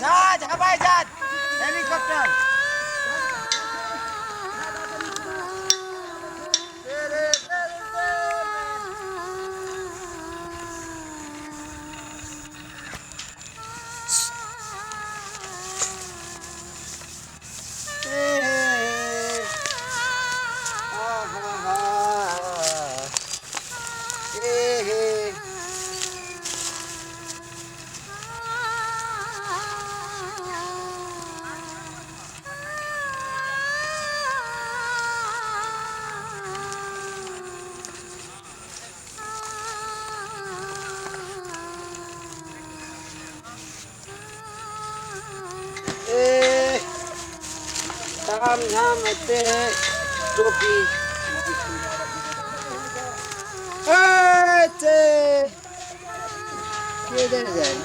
जहाज, हवाई जहाज, हेलीकॉप्टर। तेरे दर्द में ए, हा, हा, हा, ए, हे। ए, ताम झाम होते हैं टोपी। ए, ते, किधर जाए?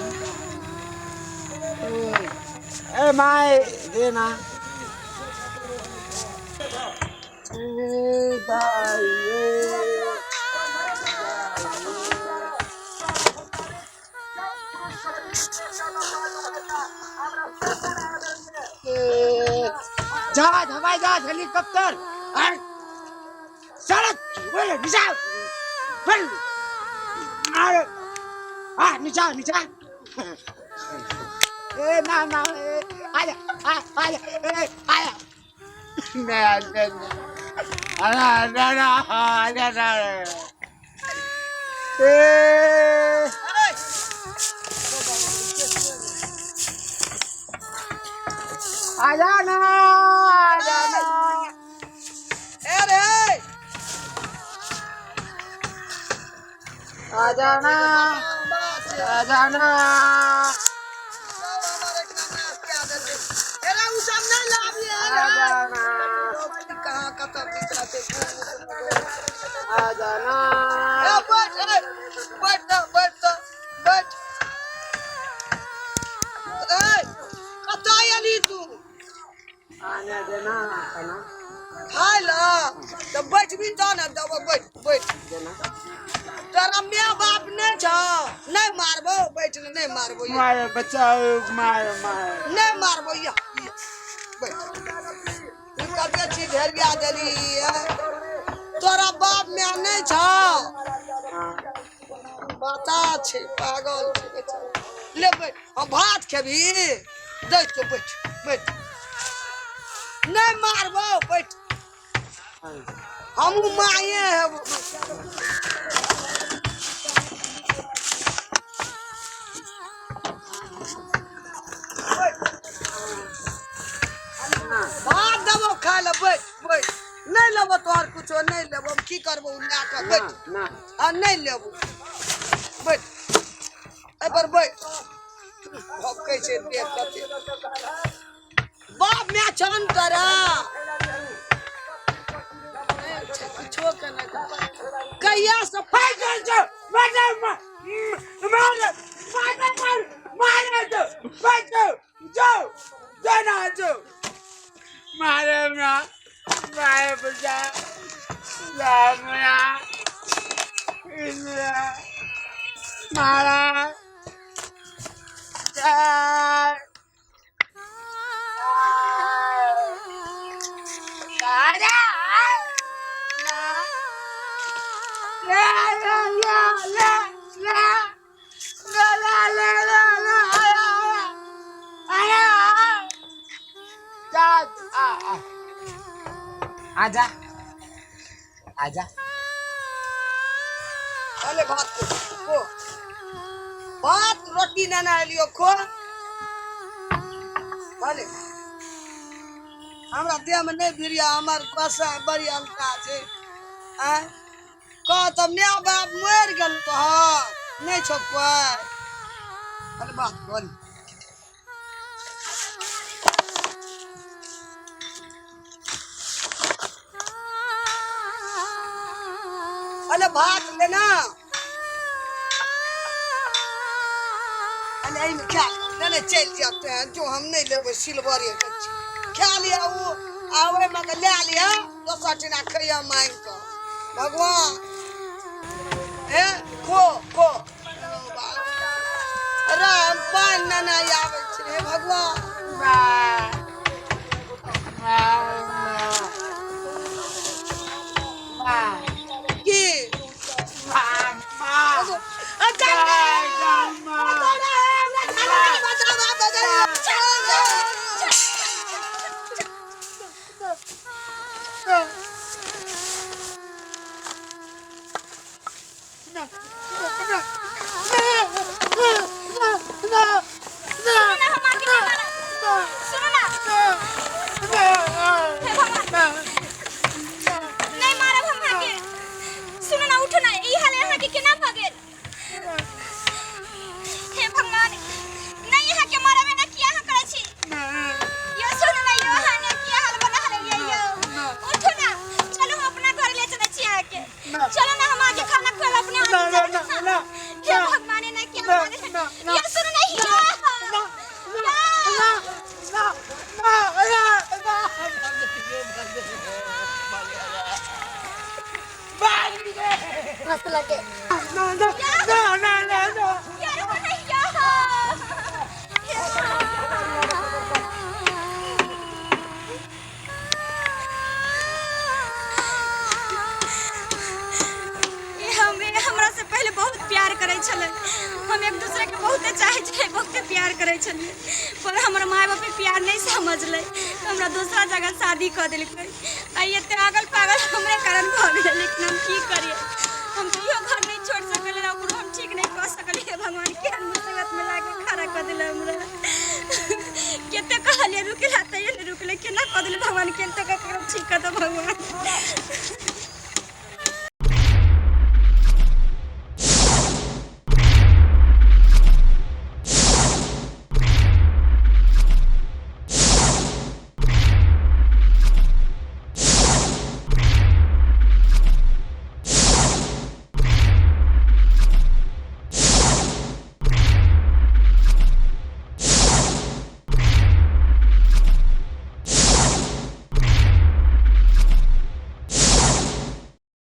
ए my देना। ए भाई, ए, जहाज, हवाई जहाज, हेलीकॉप्टर, अरे सड़क, ओए नीचा, बोल, अरे आ नीचा नीचा, ए ना ना, ए आजा आ आजा, ए आजा, ना ना ना ना ना ना ना, ए आजा ना, आजा ना, ए रे, आजा ना, आजा ना। आजा ना, आजा ना। आने देना खाना। खाय ला तऽ बैठबी तऽ ने देबो, बैठ बैठ। देना। तोरा my बाप नहि छौ? नहि मारबो, बैठ ने, नहि मारबो ये। मारे बचाओ, मारे मारे। नहि मारबो या, बैठ। तू कते छी ढेरिया देली। तोरा बाप my नहि छौ? हाँ। बता छै, पागल छै बेचारा। ले बैठ, हम भात खेबही दै छियौ, बैठ बैठ, नहि मारबो, बैठ। हमहूँ माये हेबो। भात देबो खाय लए, बैठ बैठ। नहि लेबो तोहर कुछो नहि लेबो, हम की करबो ओ लए कऽ? बैठ। ना। आ नहि लेबो, बैठ, एहिपर बैठ। भपकै छै देह कते। बाप my छन तोरा? नहि छै किछो के नहि। कहिया से मारे मारे मारे मारे जो बचो जो जो ना जो मारे ना मारे बचा ना मारा आजा आजा। अले भात खो, खो भात रोटी नेने एलियो, खो। भले हमरा देहमे नहि भिड़िया, हमर बसा बड़ी हल्का छै। आँय कह तऽ, my बाप मरि गेल तोहर? नहि छौ कोइ? अरे बात बोल। अरे भात लेना। लिअ, एहिमे खा लिअ। नहि नहि, चलि जायब तेँ जो हम नहि लेबै, सिल्वरे के छै। खा लिअ ओ आ ओहिमे के लए लिअ, दोसर ठिना खैया मांगि कऽ। भगवान हे खो खो राम, पानि नहि आबै छै। हे भगवान। की सुनू ना, हम अहाँके नहि मारब। सुनू ना। हे भगवान, नहि मारब हम अहाँके। सुनू ना, उठू ना। ई हाल अहाँके केना भऽ गेल? हे भगवान, नहि अहाँके मारब। एना किया अहाँ करै छी यो? सुनू ना यो, अहाँ ने किया हाल बना लेलियै यो? उठू ना, चलू, हम अपना घर ले चलै छी अहाँके। चलो ना, हम अहाँके खाना खुआएब अपने हाथ से। चलू ना। हे भगवान, एना किया बना यो? सुनू ना यो। यार, हो नहीं यो। हे ई हम हमरा से पहले बहुत प्यार करै छलै। हम एक दूसरे के बहुते चाहै छलियै, बहुते प्यार करै छलियै, पर हमर माय बाप प्यार नहीं समझलै तऽ हमरा दोसरा जगह शादी कऽ देलकै। आ एते अगल पागल हमरे कारण भऽ गेलै। लेकिन हम की करियै? हम तऽ इहो घर नहीं छोड़ सकलियै, ओकरो हम ठीक नहीं कऽ सकलियै। भगवान केहन मुसीबत में लाके खड़ा कऽ देलै हमरा। कते कहलियै रुकला, तैयो नहि रुकलै। केना कऽ देलै भगवान? केना कऽ ठीक कऽ दो भगवान।